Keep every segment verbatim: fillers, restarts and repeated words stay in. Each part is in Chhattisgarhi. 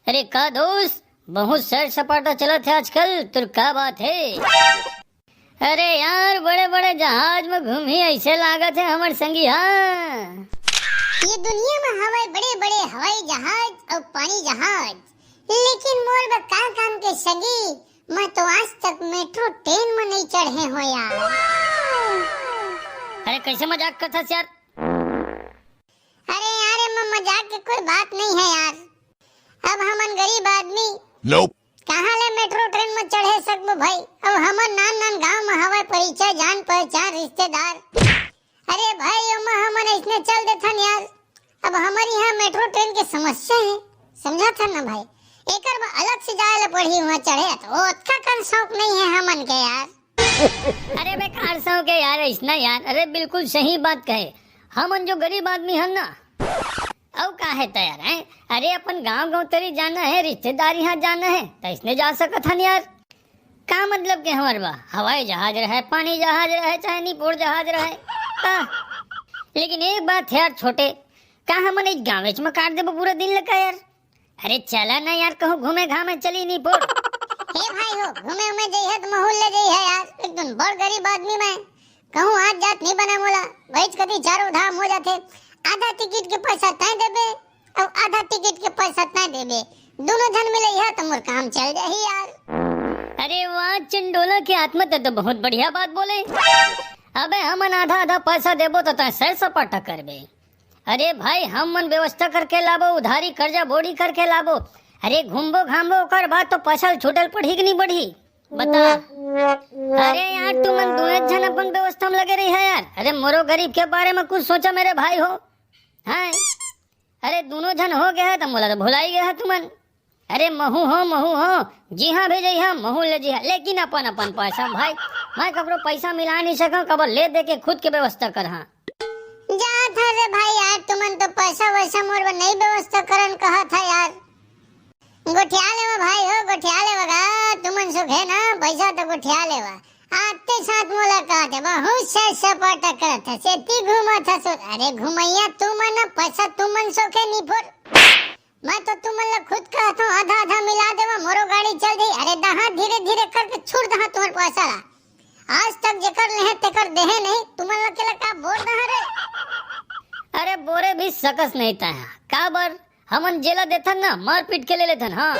अरे का दोस्त, बहुत सैर सपाटा चलत हे आजकल, तोर का बात हे? अरे यार, बड़े बड़े जहाज में घूमी ऐसे लागत हे हमर संगी। हाँ, ये दुनिया में हवय बड़े बड़े हवाई जहाज अउ पानी जहाज, लेकिन मोर बर का काम के संगी? मैं तो आज तक मेट्रो ट्रेन में नहीं चढ़े हो यार। अरे कैसे मजाक करथस यार? अरे यार, एमा मजाक के कोई बात नहीं है यार। अब हमन गरीब आदमी Nope. कहाँ ले मेट्रो ट्रेन में चढ़े सकबो भाई? अब हमर नान नान गांव में हवय परिचय, जान पहचान, रिश्तेदार। अरे भाई, ओमा हमन ऐसने चल देथन यार। अब हमर यहाँ मेट्रो ट्रेन के समस्या है, समझा था ना भाई? एकर बर अलग से जाए ला पड़ही वहाँ चढ़े, तो ओतका कन शौक नहीं है हमन के यार। अरे बेकार सौ के यार, ऐसना यार, अरे बिल्कुल सही बात कहे। हमन जो गरीब आदमी हन ना, अउ का है त यार, हैं? अरे अपन गांव गांव तरी जाना है, रिश्तेदार यहाँ जाना है, त इसने जा सकत हन यार। का मतलब के हमर बा, हवाई जहाज रहे, पानी जहाज रहे, चाहे निपोर जहाज रहे, का? लेकिन एक बात है यार छोटे, का हमन एक गाँवेच में काट देबो पूरा दिन लगा यार? अरे चला ना यार, कहूँ घूमे घामे चली निपोर। हे भाई हो, घूमे उमे जइहे त महूल ले जइहे यार, एक दिन बड़ गरीब आदमी मैं, कहूँ आज जात नहीं बना मोला, वहीच कति चारों धाम हो जाथे। आधा टिकट के पैसा तय देबे, अउ आधा टिकट के पैसा तय देबे, दोनों झन मिलइहा त मोर काम चल जाही यार। अरे वाह चंडोला के आत्मा, ते तो बहुत बढ़िया बात बोले। अबे हमन आधा आधा पैसा देबो तो तय सैर सपाटा करबे। अरे भाई, हमन व्यवस्था करके लाबो, उधारी कर्जा बोड़ी करके लाबो। अरे घूमबो घामबो, ओकर बाद तो पैसा छूटल पड़ही कि नहीं पड़ही? बता। अरे यार, तुमन दुए झन अपन व्यवस्था में लगे रही है यार। अरे मोरो गरीब के बारे में कुछ सोचा मेरे भाई हो। हाँ, अरे दोनों झन हो गया है तो मोला तो भुलाई गया है तुमन। अरे महू हो, महू हो, जिहाँ भी जइहा महू ले जिहा, लेकिन अपन अपन पैसा भाई। मैं ककरो पैसा मिला नहीं सकूँ, कबर ले दे के खुद के व्यवस्था करहा। जा था रे भाई यार, तुमन तो पैसा वैसा मोर बर नहीं व्यवस्था करन कहा था यार। गोठिया लेवा भाई हो, गोठिया लेवा गा, तुमन सुखे ना, पैसा तो गोठिया लेवा। आते साथ मुलाकात है, बहुत सैर सपाटा करत है, सेती घूमत है सो-, अरे घुमैया तुमन ना, पैसा तुमन सोखे निपोर। मैं तो तुमन ला खुद कहत हूँ, आधा आधा मिला देवा, मोरो गाड़ी चल जाई। अरे दहा धीरे धीरे करके छुड़ दहा तुम्हारे पैसा ला। आज तक जेकर लेहे तेकर देहे नहीं, तुमन ला केला का बोर दहा रे? अरे बोरे भी सकस नहीं तय, का बर? हमन जेला देथन ना, मारपीट के ले लेथन। हाँ,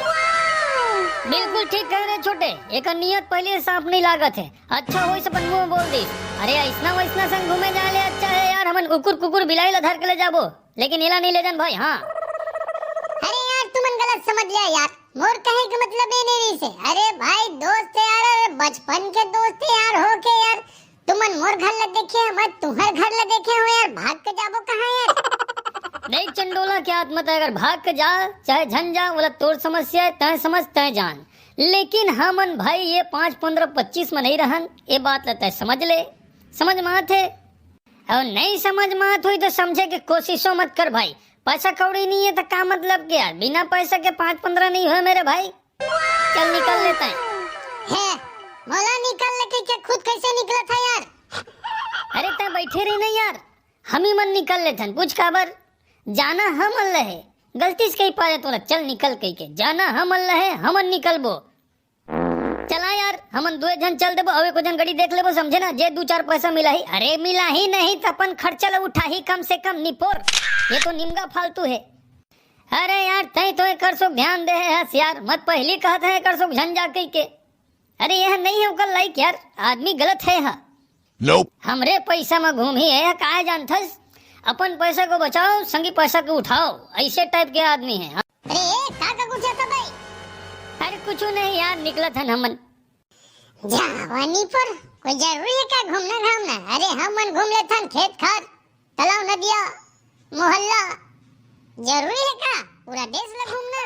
बिल्कुल ठीक कहे रे छोटे, एकर नियत पहले से साफ नहीं लागत है। अच्छा होइस अपन मुंह बोल दी। अरे ऐसना वैसना संग घूमे जाए ले अच्छा है यार, हमन कुकुर कुकुर बिलाई ला धर के ले जाबो, लेकिन एला नहीं ले जान भाई। हाँ। अरे यार, तुमन गलत समझ लिया यार, मोर कहे के मतलब ये नहीं रही से। अरे भाई, दोस्त यार, अरे बचपन के दोस्त यार हो के यार, तुमन मोर घर ला देखे, मैं तुम्हर घर ला देखे हो यार, भाग के जाबो कहाँ यार? देख चंडोला के आत्मा, तय अगर भाग के जा, चाहे झन जा, बोला तोर समस्या है, तय समझ, तय जान। लेकिन हमन भाई ये पाँच, पन्द्रह, पच्चीस में नहीं रहन, ये बात ला तय समझ ले, समझ में आत है। और नहीं समझ में आत हुई तो समझे के कोशिशो मत कर भाई। पैसा कौड़ी नहीं है तो का मतलब के यार, बिना पैसा के पाँच पन्द्रह नहीं हुए मेरे भाई। चल निकल लेते हैं। है, मोला निकल लेके के खुद कैसे निकला था यार? अरे तय बैठे रही ना यार, हम ही मन निकल लेथन, पूछ काबर? जाना हमन ल हे, गलती से कही पारे तोला, चल निकल कही के, जाना हमन ल हे, हमन निकलबो। चला यार, हमन दुए झन चल देबो, अउ एको झन गड़ी देख लेबो, समझे ना, जे दू चार पैसा मिलाही। अरे मिलाही नहीं त अपन खर्चा ल उठाही कम से कम निपोर, ये तो निमगा फालतू है। अरे यार, तई तो एकर सुख ध्यान दे हस यार, मत पहली कहत है एकर सुख झन जा कही के। अरे यह नहीं है ओकर लाइक यार, आदमी गलत है हा। Nope. हमरे पैसा में घूमी है, काहे जानथस? अपन पैसा को बचाओ, संगी पैसा को उठाओ, ऐसे टाइप के आदमी है। हाँ। अरे ए, का का कुछ था भाई? अरे कुछ नहीं यार, निकलत हन हमन। जावा निपोर, कोई जरूरी है का घूमना घामना? अरे हमन घूम लेथन खेत खार, तालाब नदिया, मोहल्ला, जरूरी है का पूरा देश ला घूमना?